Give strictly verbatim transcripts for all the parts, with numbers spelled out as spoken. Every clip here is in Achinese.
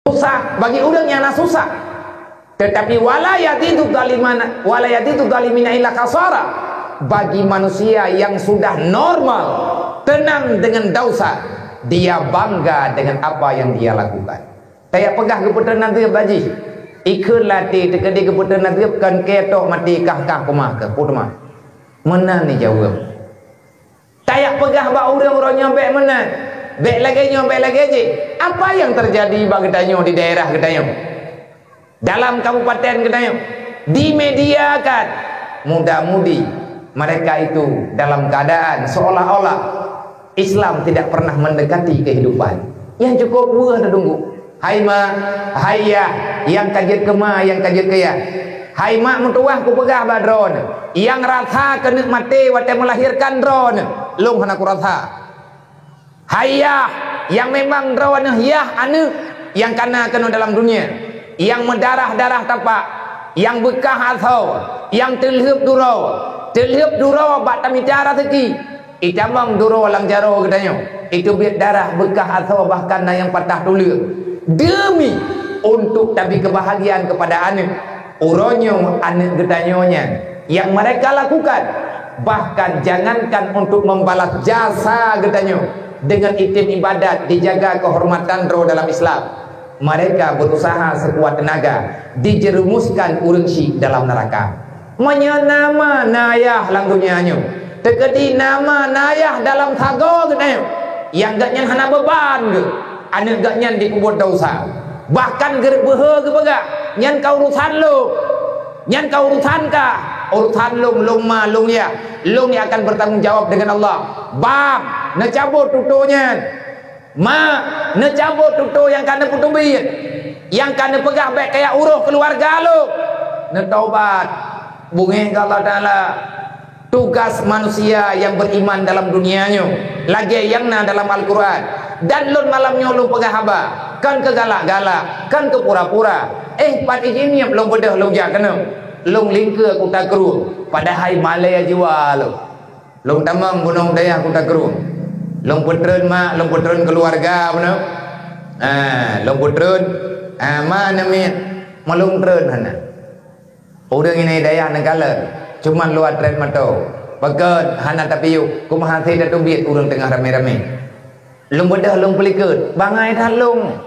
Susah bagi ureuëng nyang na susah. Tetapi wala yazidu zalimana, wala yazidu zalimina illa khasara. Bagi manusia yang sudah normal, tenang dengan dosa, dia bangga dengan apa yang dia lakukan. Tajak peugah geupeutreun azeub bak jih. Ikheun lam até teukeudi geupeutreun azeub kon keu tok maté kah-kah keumah keu peue teuma. Meunan jaweueb. Tajak peugah bak ureuëng, uroe nyoe bék meunan, bék lagée nyoe, bék lagée jih. Apa yang terjadi bak geutanyoe di daerah geutanyoe? Dalam kabupaten geutanyoe, dimediakan muda-mudi mereka itu dalam keadaan seolah-olah Islam tidak pernah mendekati kehidupan. Nyang cukup weueh teudunggu. Hai mak, hai yah, nyang ka jeuet keu ma, nyang ka jeuet keu yah. Hai mak meutuwah kupeugah bak droeneuh, nyang rasa keuneuk maté watée meulahirkan droeneuh, lôn hana kurasa. Hai yah, nyang memang droeneuh yah aneuëk nyang kana keunoe dalam dunia, nyang meudarah-darah tapak, nyang beukah asoe, nyang teulheueb duroe, teulheueb duroe bak tamita raseuki, itamong duroe lam jaroe geutanyoe, iteubiet darah beukah asoe bahkan na nyang patah tuleueng. Demi untuk tabi keubahagiaan keupada aneuëk, uroe nyoe aneuëk geutanyoe nyan nyang mereka lakukan, bahkan jangankan untuk membalas jasa geutanyoe dengan item ibadat, dijaga kehormatan droe dalam Islam, mereka berusaha sekuat tenaga dijerumuskan ureuëng syik dalam neraka. Meunyoe na ma na yah lam donya nyoe, teukeudi na ma na yah dalam sagoe geutanyoe, nyang geuhnyan hana beuban geuh, aneuëk geuhnyan dipeubuet desya, bahkan geureubeuhe geupeugah, "Nyan ka urusan lôn, nyan ka urusan kah, urusan lôn, lôn ma, lôn yah, lôn nyang akan bertanggung jawab dengan Allah." Bang, neucabot tutoe nyan! Mak, neucabot tutoe nyang ka neupeutubiet, nyang ka neupeugah bék kajak uroh keuluwarga lôn. Neutobat, beungéh keu Allah Taala. Tugas manusia nyang beriman dalam dunia nyoe, lagée nyang na dalam Al-Quran. Dan lôn malam nyoe lôn peugah haba, kon keu galak-galak, kon keu pura-pura. Eh, pat ijih nyoe lôn beudôh lôn jak keunoe. Lôn lingkeue Kuta Krueng, padahai malée jiwa lôn. Lôn tamong gunong dayah Kuta Krueng. Lôn peutreun mak, lôn peutreun keuluwarga bunoe. Ah, lôn peutreun, ah, ma neumiet, meulôn treun hana. Ureuëng inai dayah neukalon, cuman luwa treb mantong. Pakon hana tapiôh, kumaha hase tateubiet ureuëng teungoh ramé-ramé. Lôn beudôh lôn peulikot, bangai that lôn.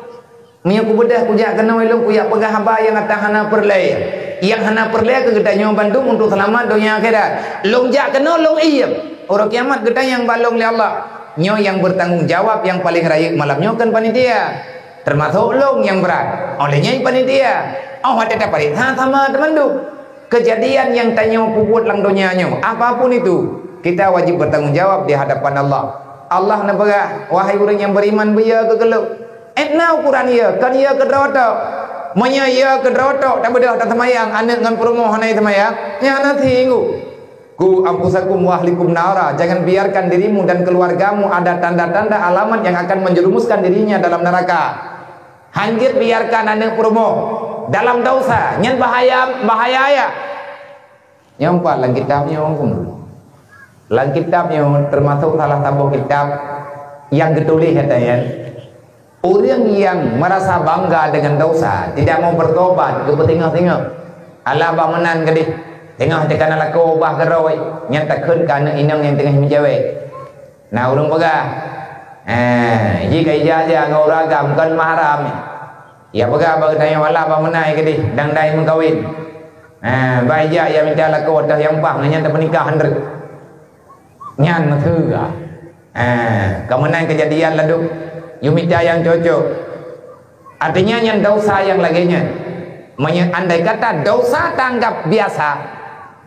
Meunyoe kubeudôh kujak keunoe lôn kujak peugah haba nyang ata hana peureulée. Nyang hana peureulée keu geutanyoe bandum untuk seulamat donya akhirat. Lôn jak keunoe lôn iem. Uroe kiamat geutanyong bak lôn lé Allah. Nyoe nyang bertanggung jawab nyang paleng rayeuk malam nyoe kon panitia. Teumasok lôn nyang brat. Óh lheueh nyan panitia. Óh watée tapareksa sama teumandum. Kejadian nyang tanyoe peubuet lam donya nyoe, apapun itu, kita wajib bertanggung jawab di hadapan Allah. Allah neupeugah, "Wahai ureuëng nyang beriman, beuyo keu keu lôn." Ék na ukuran yo, kon yo keudroe tok. Meunyoe yo keudroe tok, tabeudôh taseumayang, aneuëk ngon peurumoh hana seumayang, nyan hana singgung. "Qu anfusakum wa ahlikum nara," jangan biarkan dirimu dan keluargamu ada tanda-tanda alamat yang akan menjerumuskan dirinya dalam neraka. Hanjeuet biarkan aneuëk peurumoh dalam desya, nyan bahaya, bahaya ya. Nyang pat lam kitab nyoe, lam kitab nyoe teumasok salah saboh kitab nyang geutuléh kata nyan, ureuëng nyang merasa bangga dengan desya, tidak mau bertobat, geupeusingoh-singoh. Alah bak meunan keudeh, teungoh teuka na lakoe ubah keurôi, nyan takheun keu aneuëk inong nyang teungoh meucewek. Na ureuëng peugah, "Eh, jih ka ija-ija ngon ureuëng agam kon mahram." Ya peugah bak geutanyoe, "Alah bak meunan keudeh, dang dai meukawen." Eh, bak ija ya mita lakoe teuh nyang paih ngon nyan tapeunikah han reuet. Nyan meuteugah. Eh, ka meunan keujadian ladôm, yue mita nyang cocok. Artinya nyan desya nyang lagée nyan. Meunyoe andai kata desya taanggap biasa,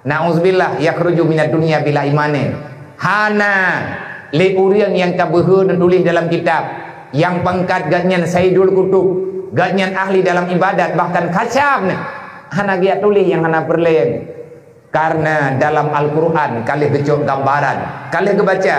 na'udzubillah, yakhruju minad dunya bila imanin. Hana lé ureuëng nyang ka beuhe neutuléh dalam kitab, nyang pangkat geuhnyan Saidul Kutub, geuhnyan ahli dalam ibadat, bahkan khasyam nyan. Hana geujak tuléh nyang hana peureulée. Karena dalam Al-Quran ka lheueh geucok gambaran, ka lheueh geubaca,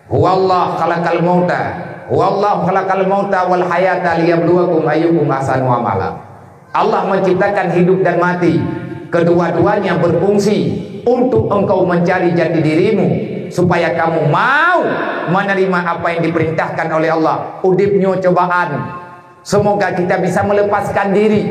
"Huwallah khalaqal mauta, huwallahu khalaqal mauta wal hayata liyabluwakum ayyukum ahsanu amala." Allah menciptakan hidup dan mati, kedua-duanya berfungsi untuk engkau mencari jati dirimu, supaya kamu mau menerima apa yang diperintahkan oleh Allah. Udeb nyoe cobaan. Semoga kita bisa melepaskan diri,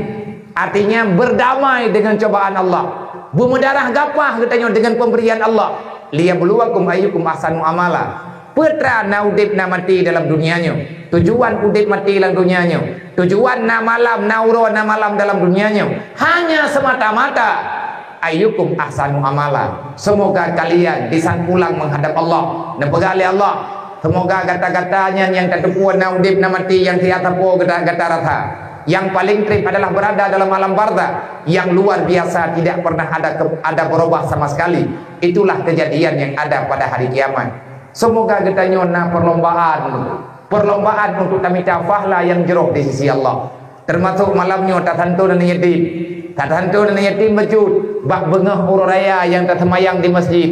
artinya berdamai dengan cobaan Allah. Beumeudarah gapah geutanyoe dengan pemberian Allah. Liyabluwakum ayyukum ahsanu amala. Peue teuma na udeb na maté dalam dunia nyoe. Tujuan udeb maté dalam dunia nyoe. Tujuan na malam, na uroe, na malam dalam dunia nyoe. Hanya semata-mata ayyukum ahsanu amala. Semoga kalian disan pulang menghadap Allah. Neupeugah lé Allah, semoga gata-gata nyan nyang tateupeue na udeb na maté nyang siat sapo gata, gata rasa. Yang paling treb adalah berada dalam alam barzakh yang luar biasa, tidak pernah ada ke, ada berubah sama sekali. Itulah kejadian yang ada pada hari kiamat. Semoga geutanyoe na perlombaan, perlombaan untuk tamita pahala yang jroh di sisi Allah. Termasuk malam nyoe tasanton aneuk yatim. Tasanton aneuk yatim bacut bak beungoh uroe raya nyang taseumayang di masjid.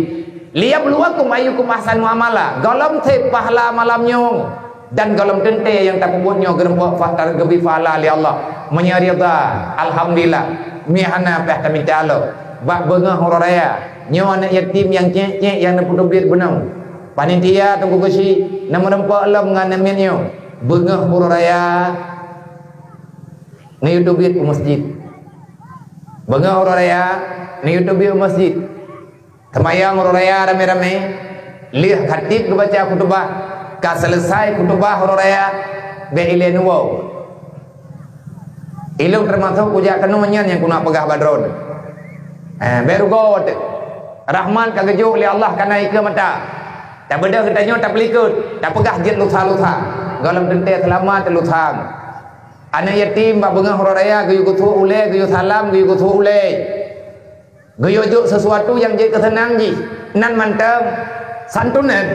Liyabluwakum ayyukum ahsanu amala. Gohlom sép pahala malam nyoe dan gohlom teuntée nyang tapeubuet nyoe geureumpok fa-, geubri pahala lé Allah. Meunyoe ridha, alhamdulillah. Meuhana pih tamita lom. Bak beungoh uroe raya, nyoe aneuk yatim nyang cék-cék nyang neupeuteubiet bunoe. Panitia Teungku Geuchik na meureumpok lom ngon aneuk miet nyoe. Beungoh uroe raya, neuyue teubiet u masjid. Beungoh uroe raya, neuyue teubiet u masjid. Seumayang uroe raya ramé-ramé, lheueh khatib geubaca khutubah, ka seuleusai khutubah uroe raya, bèk ilée neuwoe. Ilôn teumasok kujak keunoe nyan nyang keuneuk peugah bak droeneuh. Eh, bèk rugoe teuh. Rahmat ka geujok lé Allah kana ikeue mata. Tabeudôh geutanyoe tapeulikot, tapeugah jeuet lusa-lusa. Gohlom teuntée seulamat lusa. Aneuk yatim bak beungoh uroe raya geuyue geusuek ulée, geuyue salam, geuyue geusuek ulée. Geuyue jok sesuatu nyang jeuet keuseunang jih. Nan mantong santunan.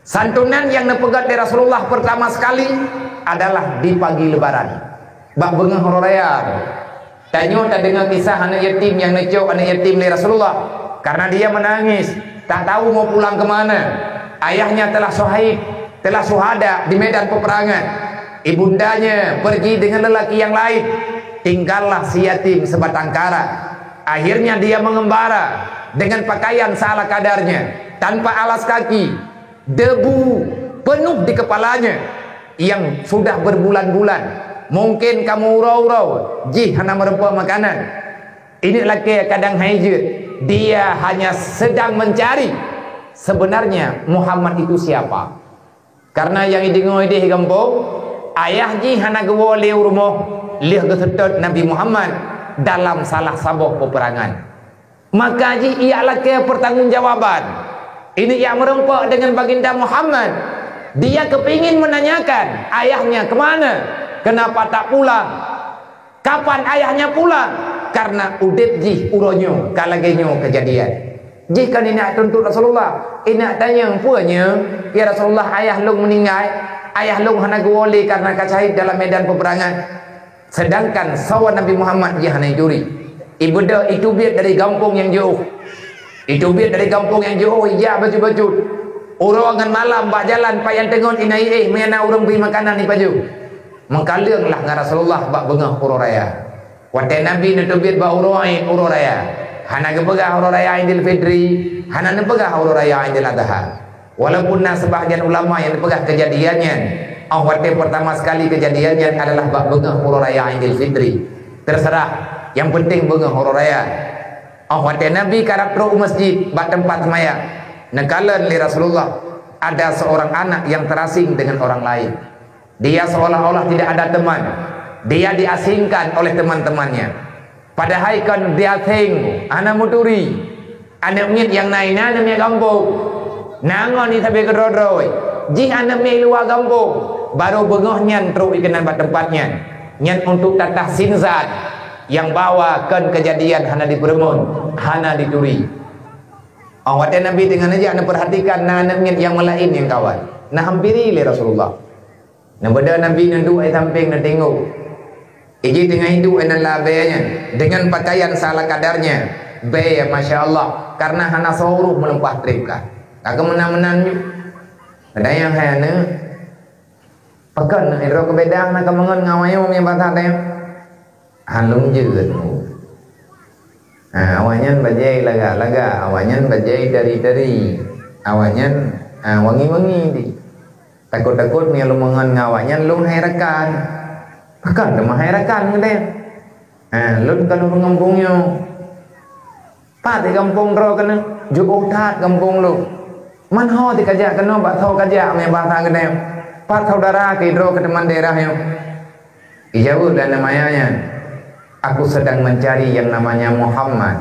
Santunan nyang neupeugét lé Rasulullah pertama sekali adalah di pagi Lebaran. Bak beungoh uroe raya, tanyoe tadeungoe kisah aneuk yatim nyang neucok aneuk yatim lé Rasulullah karena dia menangis, tak tahu mau pulang ke mana. Ayahnya telah syahid, telah syuhada di medan peperangan. Ibundanya pergi dengan lelaki yang lain. Tinggallah si yatim sebatang kara. Akhirnya dia mengembara dengan pakaian seala kadarnya, tanpa alas kaki. Debu penuh di kepalanya yang sudah berbulan-bulan. Mungkin ka meuuroe-uroe, jih hana meureumpok makanan. Ini lakée kadang hai jeuet, dia hanya sedang mencari sebenarnya Muhammad itu siapa. Karena nyang ideungoe ideh gampông, ayah jih hana geuwoe lé u rumoh lheueh geuseutôt Nabi Muhammad dalam salah saboh peperangan. Maka jih ia lakée pertanggungjawaban. Ini ia meureumpok dengan Baginda Muhammad. Dia kepingin menanyakan ayahnya ke mana, kenapa tak pulang, kapan ayahnya pulang, karena udeb jih uroe nyoe ka lagée nyoe keujadian. Jih kan ineuk tuntut Rasulullah, ineuk tanyong peue nyoe, "Ya Rasulullah, ayah lôn meuninggai, ayah lôn hana geuwoe lé karena ka syahid dalam medan peperangan." Sedangkan sawa Nabi Muhammad jih hana ituri. Ibeudôh iteubiet dari gampông nyang jiôh. Iteubiet dari gampông nyang jiôh, ijak bacut-bacut. Uroe ngon malam bak jalan pajan teungon inan iéh meunan ureuëng bri makanan ipajoh. Meukaleueng lah ngon Rasulullah bak beungoh uroe raya. Watée Nabi neuteubiet bak uroe Id, uroe raya, hana geupeugah uroe raya Idul Fitri, hana neupeugah uroe raya Idul Adha. Walaupun na seubahgian ulama nyang neupeugah keujadian nyan, óh watée peurtama sekali keujadian nyan adalah bak beungoh uroe raya Idul Fitri. Teuseurah, nyang peunteng beungoh uroe raya. Óh watée Nabi karab trok u masjid bak teumpat seumayang, neukalon lé Rasulullah ada seorang anak yang terasing dengan orang lain. Dia seolah-olah tidak ada teman. Dia diasingkan oleh teman-temannya. Padahai kon diasing, hana meuturi. Aneuk miet nyang na inan aneuk miet gampông. Na ngon ié sabe keudroe-droe. Jih aneuk miet luwa gampông. Barô beungoh nyan trok ikeunan bak teumpat nyan. Nyan untuk tatah sinzat nyang bahwa kon keujadian hana dipeureumeun, hana dituri. Óh watée Nabi teungoh neujak neupeurhatikan na aneuk miet nyang meulaén nyang kawan. Neuhampiri lé Rasulullah. Neubeudôh Nabi neuduek di sampéng neutinggong. Iji teungoh iduek inan labée nyan, deungon pakaian seala kadarnya. Bée, masya Allah, karena hana soe uroe meulumpah treb ka. Ka keumeunan-meunan ju. Ada nyang hai aneuk. Pakon, idroe keubedang na keumeungon ngon awak nyoe meubatat teuh. Han lôn jeuet. Ha, awaknyan bajée lagak-lagak, awaknyan bajée tari-tari, awaknyan, ha, wangi-wangi di. Takot-takot meunyoe lôn meungon ngon awaknyan lôn hai rakan. Pakon teuma hai rakan keudeh? Ha, lôn kon ureuëng gampông nyoe. Pat di gampông droe keunoe, jiôh that gampông lôn. Man ho di kajak keunoe bak tho kajak meunyoe basa keudeh. Pat saudara keu droe keu teuma daerah nyoe. Geujaweueb lé aneuk manyang nyan, "Aku sedang mencari yang namanya Muhammad."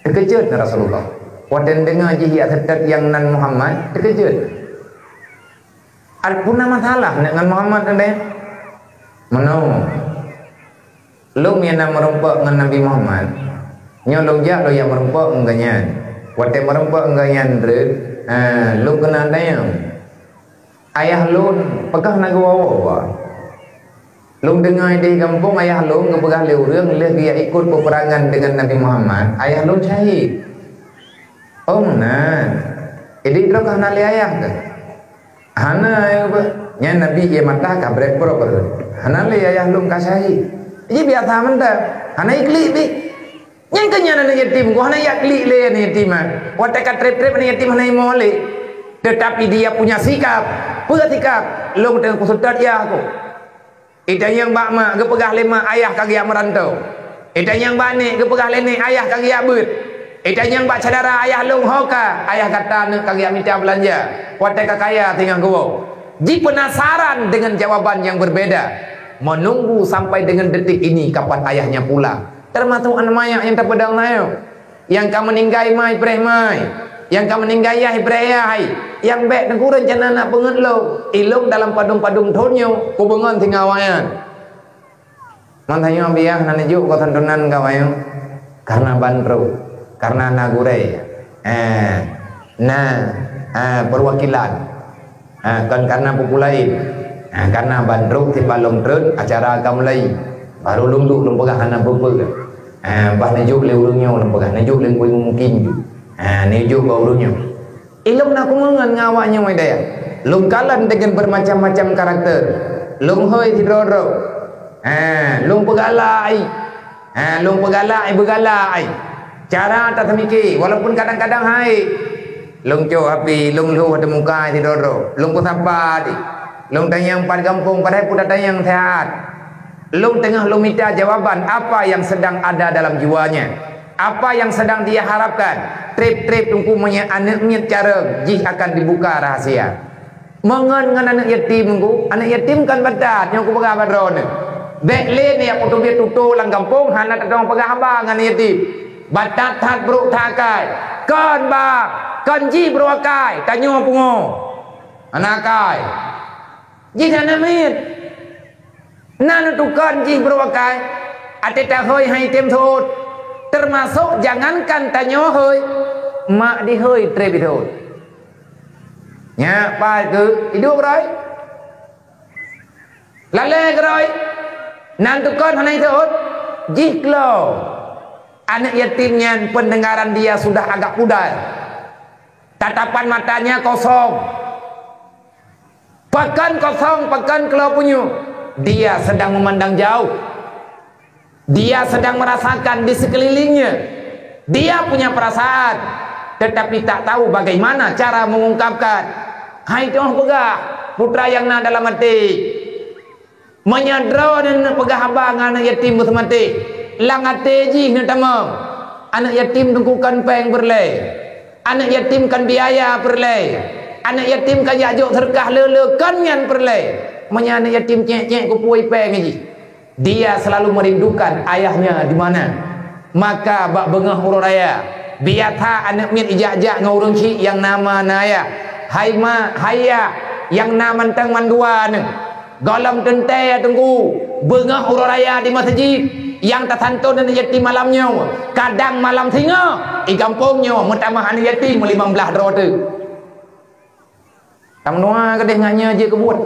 Teukeujot Rasulullah. Watée deungoe jih jak seutôt nyang nan Muhammad, teukeujot. Peue na masalah ngon Muhammad teuh? Meunoe. Lôn nyang na meurumpok ngon Nabi Muhammad. Nyoe lôn jak lôn jak meurumpok ngon gobnyan. Watée meurumpok ngon gobnyan treuk, ha, lôn keuneuk tanyong. Ayah lôn peugah na geuwoe-woe. Lôn deungoe di gampông ayah lôn geupeugah lé ureuëng lheueh geujak ikot peperangan deungon Nabi Muhammad, ayah lôn syahid. Oh, meunan. Jadi droe ka hana lé ayah keuh? Hana, ayah beuh. Nyan Nabi ie mata ka brek prok. Hana lé ayah lôn ka syahid. Jadi biasa mantong. Hana iklik bih. Nyang keu nyan aneuk yatim, ku hana jak klik lé aneuk yatim, ah. Watée ka treb-treb aneuk yatim hana imo lé. Tetapi dia punya sikap. Peue sikap? Lôn teungoh kuseutôt yah ku. Itanyong bak mak, geupeugah lé mak, "Ayah ka geujak meuranto." Itanyong bak nek, geupeugah lé nek, "Ayah ka geujak beuet." Itanyong bak syedara, "Ayah lôn ho ka, ayah gata neuk ka geujak mita beulanja." Watée ka kaya singoh geuwoe. Jipenasaran dengan jawaban yang berbeda. Menunggu sampai dengan detik ini kapan ayahnya pulang. Teumasok aneuk manyak nyang tapeudong na nyoe. Nyang ka meuninggai ma ipreh ma, nyang ka meuninggai yah ipreh yah. Nyang bék teungku reuncana na peungeuet lôn. Ilôn dalam padum-padum thon nyoe kubeungon singoh awaknyan. Man tanyoe biah na neujok keu santunan keu awaknyan. Karena ban trok, karena na gurée, eh, na, eh, perwakilan. Ha, kon karena peue-peue laén. Ha, karena ban trok tiba lôn treun acara ka mulai. Baru lôn duek lôn peugah hana peue-peue. Ha, bah neujok lé ureuëng nyoe lôn peugah, neujok lé ureuëng mungkin ju. Ha, neujok bak ureuëng nyoe. Ilôn na kumeungon ngon awak nyoe dayah. Lôn kalon dengan bermacam-macam karakter. Lôn hôi sidroe-droe. Ha, lôn peugalak. Ha, lôn peugalak, beugalak. Cara taseumike, walaupun kadang-kadang hai. Lôn cok api, lôn lhôh ateueh muka sidroe-droe. Lôn peusapa di. Lôn tanyong pat gampông, padahai peue tatanyong sehat. Lôn teungoh lôn mita jawaban apa yang sedang ada dalam jiwanya. Apa yang sedang dia harapkan. Treb-treb teungku meunyoe aneuk miet carông, jih akan dibuka rahasia. Meungon ngon aneuk yatim ku, aneuk yatim kan batat nyang kupeugah bak droeneuh. Bék lé neujak peuteubiet tutoe lam gampông hana tatong peugah haba ngon aneuk yatim. Batat that brok that akai. Kon bah, kon jih brok akai, tanyoe pungo. Hana akai. Jih hana miet. Na neutukon jih brok akai, até tahôi hai tem thot. Teumasok jangankan tanyoe hôi, mak dihôi treb ithot. Nyak pai keu idup roi. Lalé keuroi. Nan tukon hana ithot, jih klo. Aneuk yatim nyan pendengaran dia sudah agak pudar. Tatapan matanya kosong. Pakon kosong, pakon klo punyueng. Dia sedang memandang jauh. Dia sedang merasakan di sekelilingnya. Dia punya perasaan, tetapi tak tahu bagaimana cara mengungkapkan. Hai toh peugah, putra nyang na dalam até. Meunyoe droeneuh peugah haba ngon aneuk yatim beuseumaté, lam até jih neutamong, aneuk yatim teungku kon péng peureulée, aneuk yatim kon biaya peureulée, aneuk yatim kon jak jok seureukah le-le kon nyan peureulée. Meunyoe aneuk yatim cék-cék kupuih péng jih, dia selalu merindukan ayahnya di mana. Maka bak beungoh uroe raya, biasa aneuk miet ijak-jak ngon ureuëng chik nyang na ma na yah. Hai ma, hai yah, nyang na mantong mandua neuh. Gohlom teuntée teungku, beungoh uroe raya di meuseujid, nyang tasanton aneuk yatim malam nyoe, kadang malam singoh, di gampông nyoe meutamah aneuk yatim limong blaih droe teuk. Tameunoe keudeh ngat nyoe jeuet keu buet.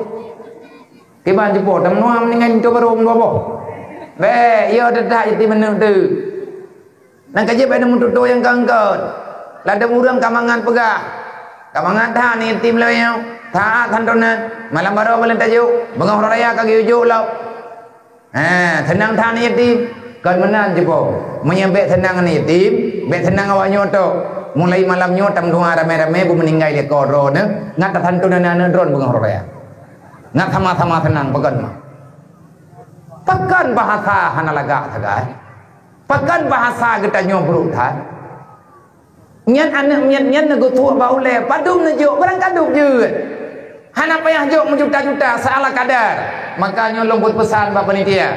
Kiban jipo tameunoe meuninggai linto barô dua boh. Bék, yo teutak yatim aneuk teuk. Nang ka jeuet bék neumeututoe nyang kangkot. Ladôm ureuëng ka mangat peugah. Ka mangat that aneuk yatim lawét nyoe. That santonan. Malam barô ka lheueh tajok. Beungoh uroe raya ka geuyue jok lom. Ha, seunang that aneuk yatim. Kon meunan jipo. Meunyoe bék seunang aneuk yatim, bék seunang awak nyoe tok. Mulai malam nyoe tameutuha ramé-ramé beumeuninggai lé ko droeneuh, ngat tasanton aneuk-aneuk droeneuh beungoh raya. Ngat sama-sama seunang, pakon ma. Pakon bahasa hana lagak sagai? Pakon bahasa geutanyoe brok that? Nyan aneuk miet nyan neugeutuek bak ulée, padum neujok, barang kadub jeuet. Hana payah jok meujuta-juta, seala kadar. Maka nyoe lôn buet peusan bak panitia.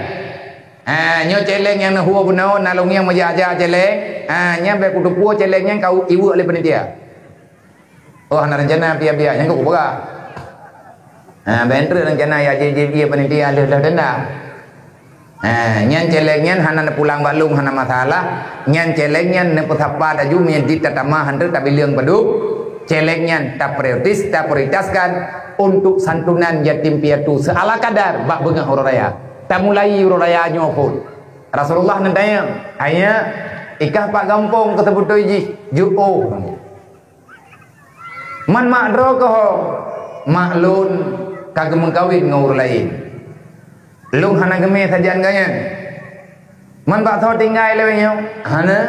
Ha, nyoe céléng nyang neuhue bunoe, na lôn ngieng meujak-jak céléng. Ha, nyan bék kuteupeue céléng nyan ka iweuek lé panitia. Oh, hana rencana piah-piah, nyan keuh kupeugah. Ha, bék treuk rencana ya jih-jih ié panitia lheueh-lheueh denda. Ha, nyan céléng nyan hana neupulang bak lôn, hana masalah. Nyan céléng nyan neupeusapa laju meunyoe jih tatamah han treuk tabileueng padub. Céléng nyan taprioritas, taprioritaskan untuk santunan yatim piatu seala kadar bak beungoh uroe raya. Tamulai uroe raya nyoe phon. Rasulullah neutanyong, "Hai nyak, ikah pat gampông keu seubeutôi jih?" "Jeuet." "Man mak droe keuh?" "Mak lôn ka geumeukawen ngon ureueng laén. Lôn hana geumé sajan gobnyan." "Man bak soe tinggai lawét nyoe?" "Hana.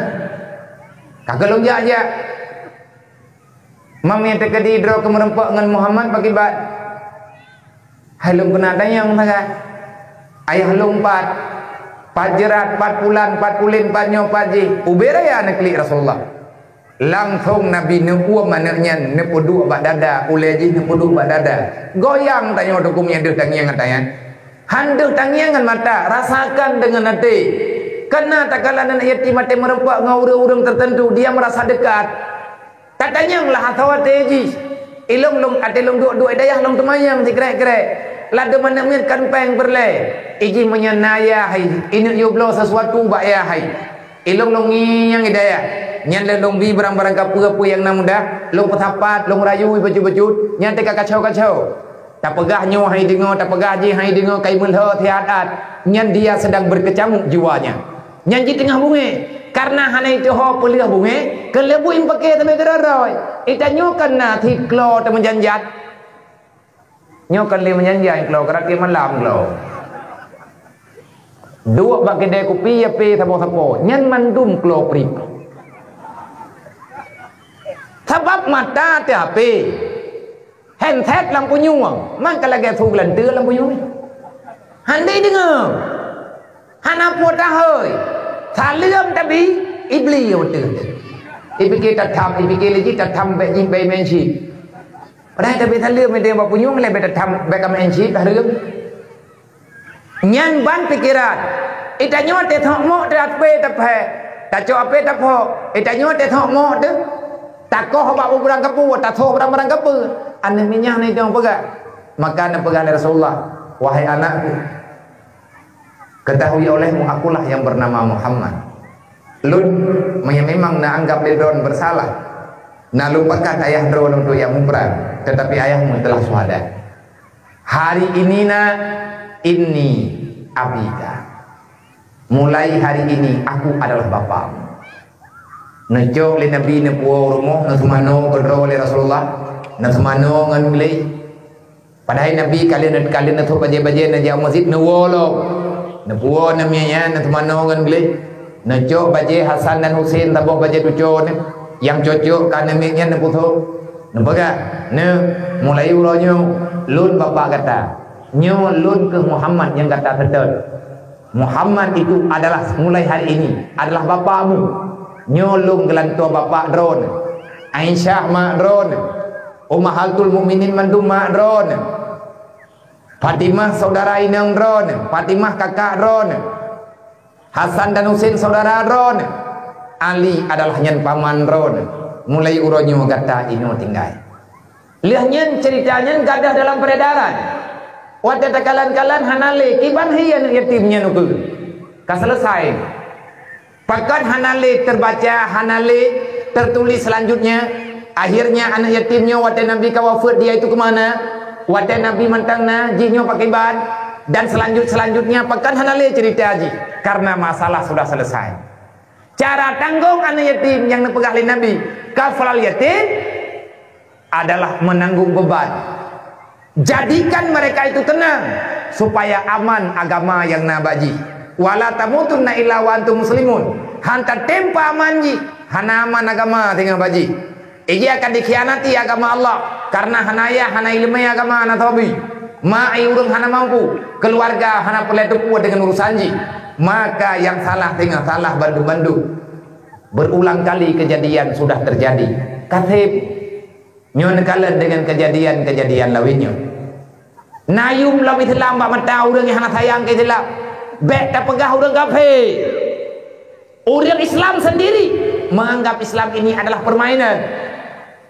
Ka keuh lôn jak-jak." "Man meunyoe teukeudi droe keuh meureumpok ngon Muhammad, pakriban?" "Hai lôn keuneuk tanyong sagai, ayah lôn pat, pat jeurat, pat pulan, pat pulen, pat nyoe, pat jih, ubé raya neuklik Rasulullah." Langsong Nabi neuuem aneuk nyan, neupeuduek bak dada, ulée jih neupeuduek bak dada. Goyang tanyoe dukung nyang deuh tangieng ata nyan. Han deuh tangieng ngon mata, rasakan deungon até. Kana takalon aneuk yatim até meureumpok ngon ureueng-ureueng teuteuntu, dia meurasa deukat. Tatanyong lah asoe até jih. Ilôn lôn até lôn duek-duek dayah lôn teumanyong sikrek-krek. Ladôm aneuk miet kan péng peureulée. Ijih meunyoe na yah hai, ineuk yue bloe sesuatu bak yah hai. Ilôn lôn ngieng i dayah. Nyan lé lôn bi barang-barang kapeue-peue nyang na mudah, lôn peusapat, lôn rayu bacut-bacut, nyan teuka kacau-kacau. Tapeugah nyoe hai deungoe, tapeugah jih hai deungoe, kai meulhö siat-at. Nyan dia sedang berkecamuk jiwanya. Nyan jih teungoh bungé. Karena hana ituho peuleueh bungé, keuleubui meupaké samé keudroe-droe. Itanyoe kan na sit klo teumeujanjat. Nyoe kan lé meujanjat klo, karena tiep malam klo. Duek bak keudè kupi, ya pé sapo-sapo. Nyan mandum klo prip. Sabab mata teuh H P. Handset lam punyueng, man ka lagée su geulanteue lam punyueng. Hana deungoe. Hana peue tahôi. Saleuem tabi, ibli watée. Ipike tatham, ipike lé jih tatham bék jih bék meu'en cit. Padahai tabi saleuem idéh bak punyueng lé bék tatham bék ka meu'en cit tahreuem. Nyan ban pikeran. Itanyoe teuthok mok teuh apé taphé. Tacok apé taphok. Itanyoe teuthok mok teuh. Takoh bak barang kapeue, tasoe barang-barang kapeue. Aneuk miet nyan na itong peugah. Maka neupeugah lé Rasulullah, "Wahai anakku, ketahui olehmu akulah yang bernama Muhammad. Lôn meunyoe memang na anggap lé droen bersalah, na lôn pakat ayah droen untuk nyang muprang, tetapi ayahmu telah syuhada. Hari ini nak, inni abika. Mulai hari ini aku adalah bapakmu." Neucok lé Nabi neupuwoe u rumoh, neuseumanoe keudroe lé Rasulullah, neuseumanoe ngon gleh. Padahai Nabi ka lheueh, ka lheueh neuthok bajée-bajée neujak u meuseujid neuwoe lom. Neupuwoe aneuk miet nyan neuseumanoe ngon gleh. Neucok bajée Hasan dan Husein saboh bajée tucoe nyan, nyang cocok keu aneuk miet nyan neuputhok. Neupeugah, "Neuk, mulai uroe nyoe, lôn bapak gata. Nyoe lôn keuh Muhammad nyang gata seutôt. Muhammad itu adalah, mulai hari ini, adalah bapakmu. Nyoe lôn geulantoe bapak droeneuh. Aisyah mak droeneuh. Ummahatul Mukminin mandum mak droeneuh. Fatimah saudara inong droeneuh. Fatimah kakak droeneuh. Hasan dan Husein saudara droeneuh. Ali adalah nyan paman droeneuh. Mulai uroe nyoe gata inoe tinggai." Lheueh nyan cerita nyan gadôh dalam peredaran. Watée takalon-kalon hana lé, kiban hi aneuk yatim nyan ukeue. Ka selesai. Pakon hana lé terbaca, hana lé tertulis selanjutnya. Akhirnya aneuk yatim nyoe watée Nabi ka wafeuet dia itu kemana? Watée Nabi mantong na, jih nyoe pakriban? Dan selanjut-selanjutnya pakon hana lé cerita jih. Karena masalah sudah selesai. Cara tanggong aneuk yatim nyang neupeugah lé Nabi, kafalal yatim, adalah menanggung beban. Jadikan mereka itu tenang, supaya aman agama nyang na bak jih. "Wala tamutunna illa wa antum muslimun." Han tatem peuaman jih, Hana aman agama teungoh baji. Ija akan dikhianati agama Allah karena hana ayah, hana ileumèe agama, hana sabi. Ma ai ureuëng hana mampu, keuluwarga hana peureulèe teupeu deungon urusan jih. Maka nyang salah teungoh salah bandum-bandum. Berulang kali kejadian sudah terjadi. Kaseb, nyoe neukalon deungon kejadian-kejadian laén nyoe. Na yum lam Islam bak mata ureuëng nyang hana sayang keu Islam. Bèk tapeugah ureuëng kafé. Ureuëng Islam sendiri menganggap Islam ini adalah permainan.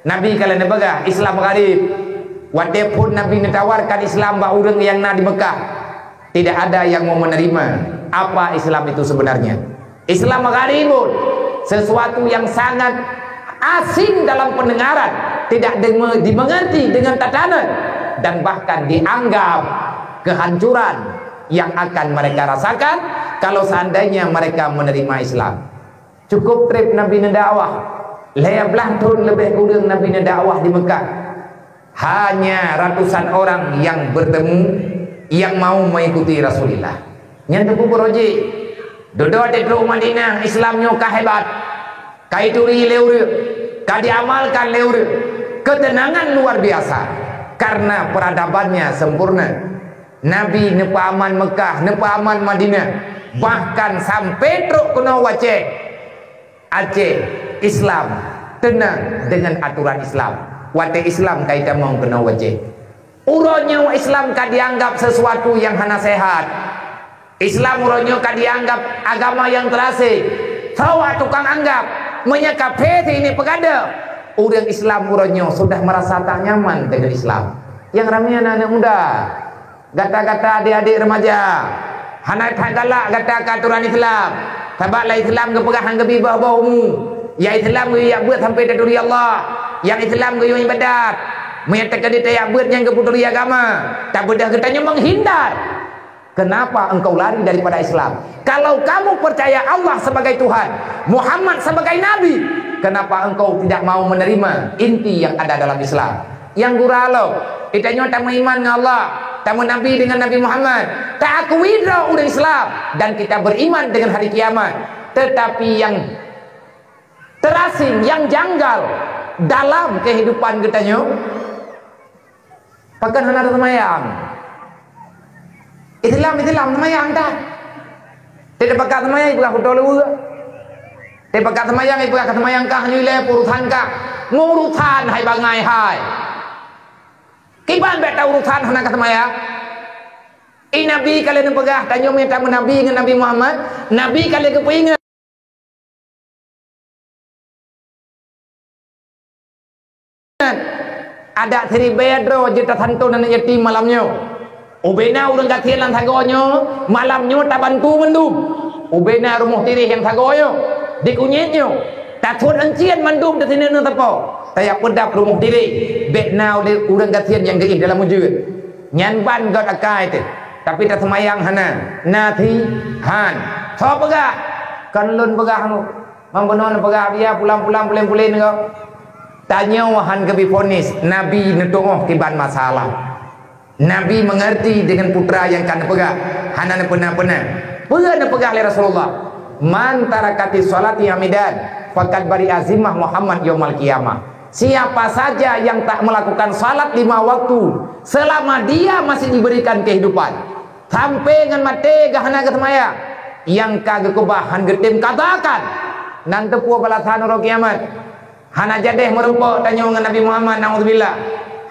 Nabi ka lheueh neupeugah, Islam gharib. Watèe phon Nabi neutawarkan Islam bak ureuëng nyang na di Mekah, tidak ada yang mau menerima apa Islam itu sebenarnya. Islam gharibun, sesuatu yang sangat asing dalam pendengaran, tidak dime-, dimengerti dengan tatanan, dan bahkan dianggap kehancuran yang akan mereka rasakan kalau seandainya mereka menerima Islam. Cukup trép Nabi neudakwah, lhèe blah thôn leubeh kureueng Nabi neudakwah di Mekah. Hanya ratusan orang yang bertemu, yang mau mengikuti Rasulullah. Nyan teupeu beurojek. Dudoe di trok Madinah, Islam nyoe ka hebat. Ka ituri lé ureuëng, ka diamalkan lé ureuëng. Ketenangan luar biasa karena peradabannya sempurna. Nabi neupeuaman Mekah, neupeuaman Madinah, bahkan sampai trok keunoe u Aceh. Aceh, Islam, teunang deungon aturan Islam. Watèe Islam ka itamong keunoe u Aceh. Uroe nyoe Islam ka dianggap sesuatu nyang hana sehat. Islam uroe nyoe ka dianggap agama nyang teurasé. Sawa tukang anggap, meunyoe kafé si ini peugadôh. Ureuëng Islam uroe nyoe sudah merasa tak nyaman dengan Islam. Nyang ramé aneuk-aneuk muda. Gata-gata adék-adék remaja, hana that galak gata keu aturan Islam. Sabab lam Islam geupeugah han geubi boh-boh umu. Nyang Islam geuyue jak beuet sampai taturi Allah. Nyang Islam geuyue ibadat. Meunyoe teukeudi tajak beuet nyan geupeuturi agama, tabeudôh geutanyoe menghindar. Kenapa engkau lari daripada Islam? Kalau kamu percaya Allah sebagai Tuhan, Muhammad sebagai Nabi, kenapa engkau tidak mau menerima inti yang ada dalam Islam? Nyang gura lom, geutanyoe tameuiman ngon Allah, tameunabi deungon Nabi Muhammad, taakui droe ureuëng Islam, dan kita beriman dengan hari kiamat. Tetapi nyang terasing, nyang janggal dalam kehidupan geutanyoe, pakon hana taseumayang. Islam, Islam, seumayang that. Tiep pakat seumayang, ipeugah kuto luweue. Tiep pakat seumayang, ipeugah ka seumayang kah nyoe ilèe, urusan kah. Ngurusan hai bangai hai. Kiban bèk ta urusan hana ka seumayang. I Nabi ka lheueh neupeugah, tanyoe mita meunabi ngon Nabi Muhammad, Nabi ka lheueh geupeuingat. Adak siribèe droe jeuet tasanton aneuk yatim malam nyoe. Ubena ureuëng gasien lam sagoe nyoe, malam nyoe tabantu mandum. Ubena rumoh tiréh nyang sagoe nyoe, di kunyét nyoe, tasot euncien mandum teusineuk neu sapo. Tajak peudap rumoh tiréh, bèk na ulèe ureuëng gasien nyang geuéh dalam ujeuen. Nyan ban göt akai teuh, tapi taseumayang hana. Na thi? Han. Soe peugah? Kon lôn peugah nyoe. Mang bunoe neupeugah, "Biya pulang-pulang, puléng-puléng nyoe." Tanyoe han geubi vonis, Nabi neutuoh kiban masalah. Nabi mengerti dengan putra nyang ka neupeugah, hana neupeuna-peuna. Peue neupeugah lé Rasulullah? "Man tarakatis sholati amidan, faqad bari'a zimmah Muhammad yaumal qiyamah." Siapa saja yang tak melakukan salat lima waktu selama dia masih diberikan kehidupan, sampai ngon maté geuh hana geuseumayang, nyang ka geukeubah han geutem kadakan. Nan teupeue balasan uroe kiamat. Hana jadeh meurumpok tanyoe ngon Nabi Muhammad, naudzubillah.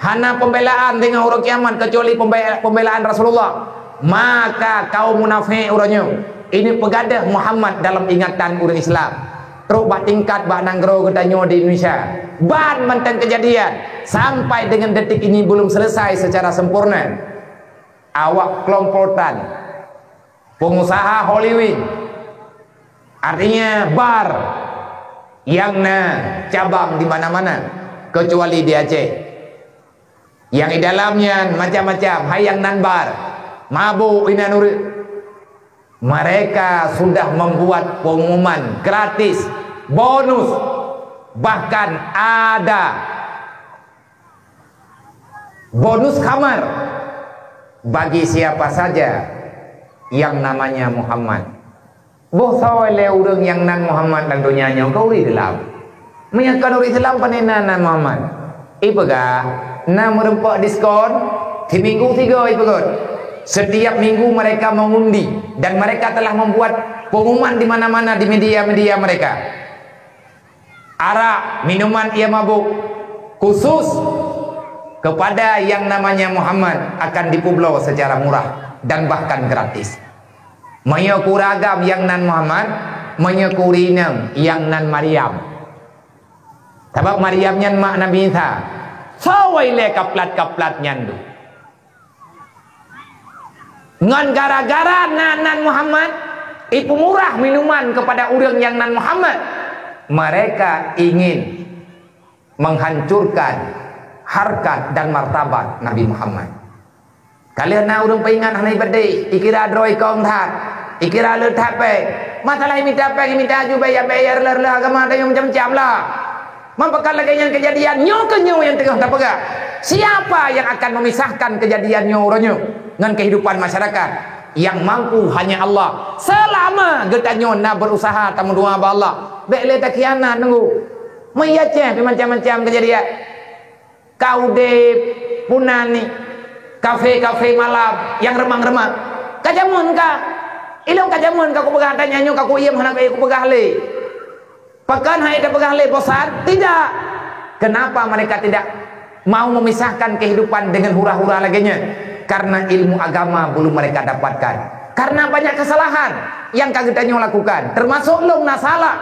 Hana pembelaan teungoh uroe kiamat kecuali pembe-, pembelaan Rasulullah. Maka kaum munafék uroe nyoe, ini peugadôh Muhammad dalam ingatan ureuëng Islam. Trok bak tingkat bak nanggroe geutanyoe di Indonesia, ban mantong keujadian sampai dengan detik ini belum selesai secara sempurna. Awak kelompokan, pengusaha Holy Wing, artinya bar yang na cabang di mana-mana, kecuali di Aceh. Yang di dalamnya macam-macam, hai nyang nan bar, mabuk inan ureuëng. Mereka sudah membuat pengumuman gratis, bonus, bahkan ada bonus khamar bagi siapa saja yang namanya Muhammad. Boh soe lé ureuëng nyang nan Muhammad lam donya nyoe keu ureuëng Islam. Meunyoe kon ureuëng Islam, pane na nan Muhammad? Ipeugah, na meureumpok diskon, siminggu tiga ipeugah. Setiap minggu mereka mengundi dan mereka telah membuat pengumuman di mana-mana di media-media mereka. Arak, minuman ia mabuk, khusus kepada yang namanya Muhammad akan dipeubloe secara murah dan bahkan gratis. Meunyoe keu ureuëng agam nyang nan Muhammad, meunyoe keu ureuëng inong nyang nan Maryam. Sabab Maryam nyan mak Nabi Isa. Soe ilée kaplat-kaplat nyan tu. Ngon gara-gara na nan Muhammad, ipeumurah minuman kepada ureuëng nyang nan Muhammad, mereka ingin menghancurkan harkat dan martabat Nabi Muhammad. Ka lheueh na ureuëng peuingat hana ibadeh, ikira droe ikong that, ikira le that péng. Masalah imita péng, imita aju, bayar-bayar, reuloh-reuloh agama, ada nyang macam-macam lah. Meunyoe lagée nyan keujadian, nyoe keuh nyoe nyang teungoh tapeugah. Siapa yang akan memisahkan keujadian nyoe uroe nyoe ngon kehidupan masyarakat? Yang mampu hanya Allah. Selama geutanyoe na berusaha tameudoa bak Allah, bék lé takhianat nunggu. Meuiya ceh pih macam-macam keujadian. Ka udeb, punani, kafe-kafe malam nyang reumang-reumang. Ka jameun ka. Ilong ka jameun ka kupeugah, tanyoe ka kuiem hana ka kupeugah lé. Pakon hai tapeugah lé bosan? Tidak. Kenapa mereka tidak mau memisahkan kehidupan dengan hura-hura lagée nyan? Karena ilmu agama belum mereka dapatkan. Karena banyak kesalahan yang ka geutanyoe lakukan, termasuk lôn na salah.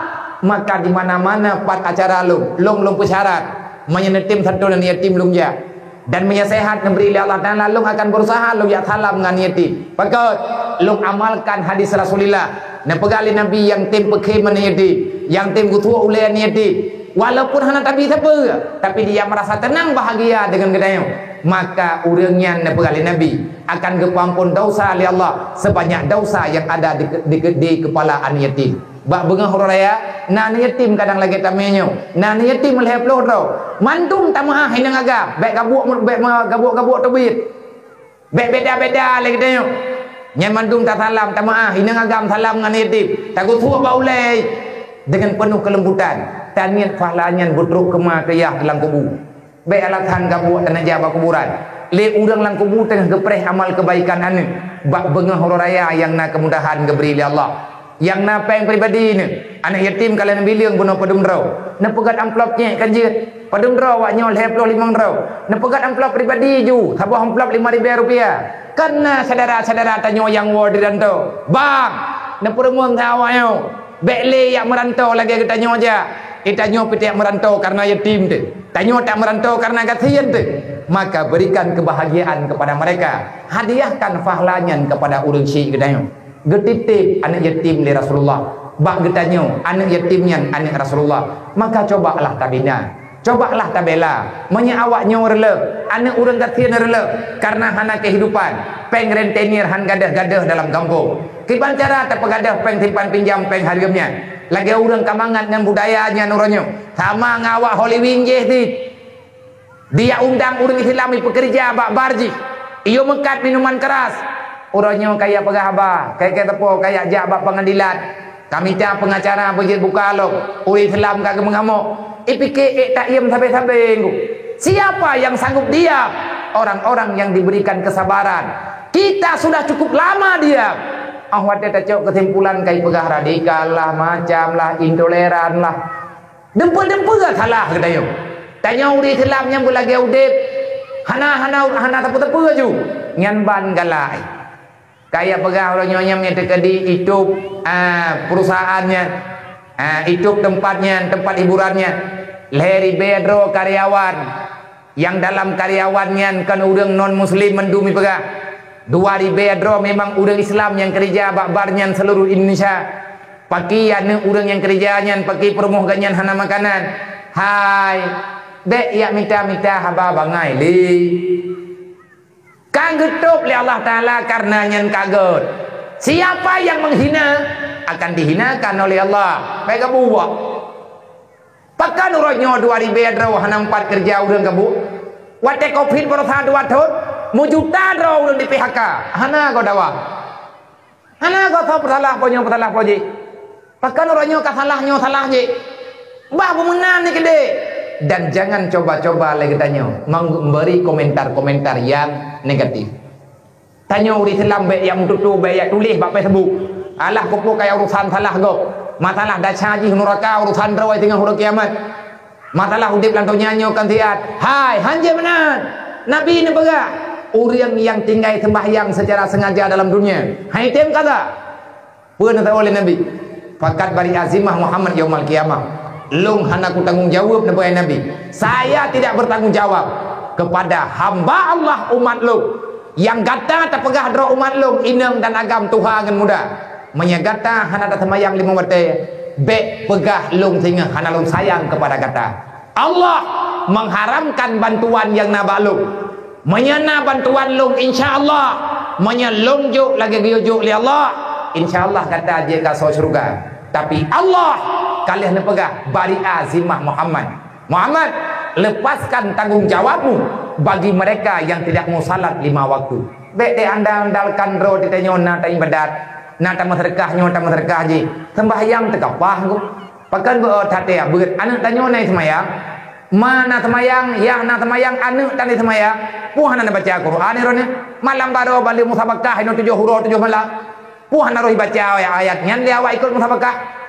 Maka di mana-mana pat acara lôn, lôn, lôn peusyarat. Meunyoe neutem satu nan yatim lôn jak. Dan meunyoe sehat neubri lé Allah Taala, lôn akan berusaha lôn jak salam ngon yatim. Pakon? Lôn amalkan hadis Rasulullah. Neupeugah lé Nabi nyang tem peukhem aneuk yatim, nyang tem geutuek ulée aneuk yatim. Walaupun hana tabi sapeue, tapi dia merasa tenang bahagia dengan geutanyoe. Maka ureuëng nyan neupeugah lé Nabi akan geupeuampon dosa lé Allah sebanyak dosa yang ada di, di, di kepala aneuk yatim. Bak beungoh uroe raya, na aneuk yatim kadang lagée tamé nyoe. Na aneuk yatim lhée ploh droe. Mandum tameu'ah inong agam, bék gabuek, bék meugabuek-gabuek teubiet. Bék beda-beda lé geutanyoe. Nyan mandum tasalam, tameu'ah, inong agam salam ngon aneuk yatim. Tageusuek bak ulée deungon peunoh keulembutan. Taniet pahala nyan beutrok keuma keu yah lam kubu. Bék alasan gabuek teunaja bak kuburan. Lé ureuëng lam kubu teungoh geupreh amal keubaikan aneuk bak beungoh uroe raya nyang na keumudahan geubri lé Allah. Nyang na péng pribadi nyoe, aneuk yatim ka lheueh neubileung bunoe padum droe. Neupeugét amplop nyét kan jeuet. Padum droe awak nyoe lhée ploh limong droe. Neupeugét amplop pribadi ju, saboh amplop lima ribée rupiah. Kan na syedara-syedara tanyoe nyang woe di rantô. Bang, neupeureumeun that awak nyoe. Bék lé jak meurantô lagée geutanyoe jak. Geutanyoe pih jak meurantô kareuna yatim teuh. Tanyoe tak meurantô kareuna gasien teuh. Maka berikan kebahagiaan kepada mereka. Hadiahkan pahala nyan kepada ureuëng syik geutanyoe. Geutitép aneuk yatim lé Rasulullah. Bak geutanyoe, aneuk yatim nyan aneuk Rasulullah. Maka cobalah tabina. Cobalah tabela. Meunyoe awak nyoe reuloh, aneuk ureuëng gasien reuloh, kareuna hana kehidupan, péng rentenir han gadôh-gadôh dalam gampông. Kiban cara tapeugadôh péng simpan pinjam péng hareuem nyan? Lagée ureuëng ka mangat ngon budaya nyan uroe nyoe. Sama ngon awak Halloween jih cit. Dijak undang ureuëng Islam ipeukeureuja bak bar jih. Iyue meukat minuman keras. Uroe nyoe kaya peugah haba, kaya-kaya teupeu kaya jak bak pengadilan. Ka mita pengacara beujeuet buka lom. Ureuëng Islam ka geumeugamok. Ipike ék taiem sabe-sabe ngu. Siapa yang sanggup diam? Orang-orang yang diberikan kesabaran. Kita sudah cukup lama diam. Ah, watée tacok kesimpulan kai peugah radikal lah, macam lah, intoleran lah. Deumpeu-deumpeu salah geutanyoe. Tanyoe ureuëng Islam nyang beulagée udeb hana, hana, hana teupeu-teupeu ju. Nyan ban galak. Kaya peugah uroe nyoe nyang teukeudi itôb, ah, perusahaan nyan, ah, itôb teumpat nyan, teumpat hiburan nyan. Lhée ribée droe karyawan. Nyang dalam karyawan nyan kon ureuëng non muslim mandum ipeugah. Dua ribée droe memang ureuëng Islam nyang keureuja bak bar nyan seuluruh Indonesia. Paki aneuk ureuëng nyang keureuja nyan, paki peurumoh geuh nyan hana makanan. Hai, bék jak mita-mita haba bangai lé. Ka geutôb lé Allah Taala kareuna nyan ka gét. Siapa yang menghina akan dihinakan oleh Allah. Bék gabuwak. Pakon uroe nyoe dua ribée droe hana meupat keureuja ureuëng gabuek? Watée covid baroesa dua thon, meujuta droe ureuëng di-P H K. Hana goe dawa. Hana goe soe peusalah po nyoe, peusalah po jih. Pakon uroe nyoe ka salah nyoe salah jih? Bah beumeunan ni keudeh. Dan jangan coba-coba lé geutanyoe memberi komentar-komentar yang negatif. Tanyoe ureuëng Islam bék yak meututoe, bék yak tuléh bak Facebook. Alah, keupeue kaya urusan salah gob. Masalah desya jih nuraka, urusan droe teungoh uroe kiamat. Masalah udeb lam donya nyoe kan siat. Hai, hanjeuet meunan. Nabi neupeugah, ureuëng nyang tinggai sembahyang secara sengaja dalam dunia, hai tem kaza. Peue neusaboh lé Nabi? Fakat bari azimah Muhammad yaumal qiyamah. Lôn hana kutanggong jaweueb, neupeugah Nabi. Saya tidak bertanggung jawab kepada hamba Allah umat lôn nyang gata tapeugah droe umat lôn inong dan agam tuha ngon muda. Meunyoe gata hana taseumayang limong watée, bék peugah lôn singoh hana lôn sayang kepada gata. Allah mengharamkan bantuan nyang na bak lôn. Meunyoe na bantuan lôn, insya Allah, meunyoe lôn jok lagée geuyue jok lé Allah, insya Allah gata jeuet keu syeuruga. Tapi Allah ka lheueh neupeugah, bari azimah Muhammad. Muhammad, lepaskan tanggung jawabmu bagi mereka yang tidak mau salat lima waktu. Bék teuandal-andalkan droe teuh tanyoe na taibadat, na tameuseudeukah nyoe tameuseudeukah jih. Sembahyang teuka paih gob. Pakon beu that ya beuet aneuëk tanyoe na seumayang? Ma na seumayang, yah na seumayang, aneuëk tan seumayang. Peue hana neubaca Quran droeneuh? Malam baroe bali musabakah inoe tujoh uroe tujoh malam. Peue hana roh baca ayat-ayat nyan lé awak ikot musabakah?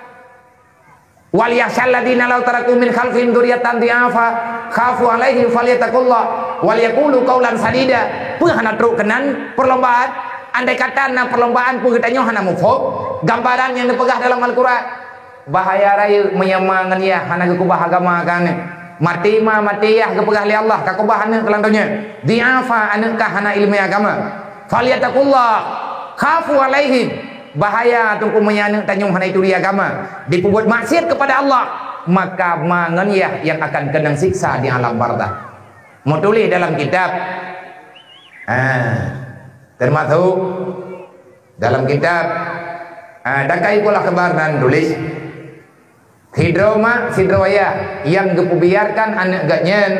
Wal yakhsyal ladzina law taraku min khalfihim dzurriyyatan dhi'afa khafu 'alaihim falyattaqullah wal yaqulu qaulan sadida. Peue hana trok keunan perlombaan? Andai kata na perlombaan, peue geutanyoe hana muphom gambaran nyang neupeugah dalam Al-Quran? Bahaya rayeuk meunyoe ma ngon yah hana geukeubah agama keu aneuëk. Maté ma, maté yah geupeugah lé Allah, ka keubah aneuëk keu lam donya. Dhi'afa, aneuëk ka hana iéleumé agama. Falyattaqullah, khafu 'alaihim. Bahaya teungku meunyoe aneuëk tanyoe hana ituri agama, dipeubuet maksiat kepada Allah, maka ma ngon yah nyang akan keunong siksa di alam barzakh. Meutuléh dalam kitab, ha, teumasuk dalam kitab, ha, Dakai Pola Keubar nan tuléh, sidroe mak, sidroe ayah nyang geupeubiarkan aneuëk geuh nyan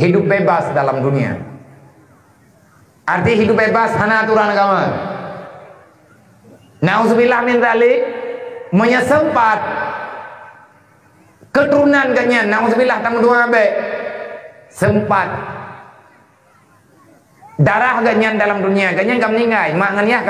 hidup bebas dalam dunia. Arti hidup bebas hana aturan agama. Nauzubillah min dzalik, meunyoe sempat keuturonan geuh nyan, nauzubillah, tameudoá bék, sempat darah geuh nyan dalam dunia, geuh nyan ka meuninggai, mak ngon yah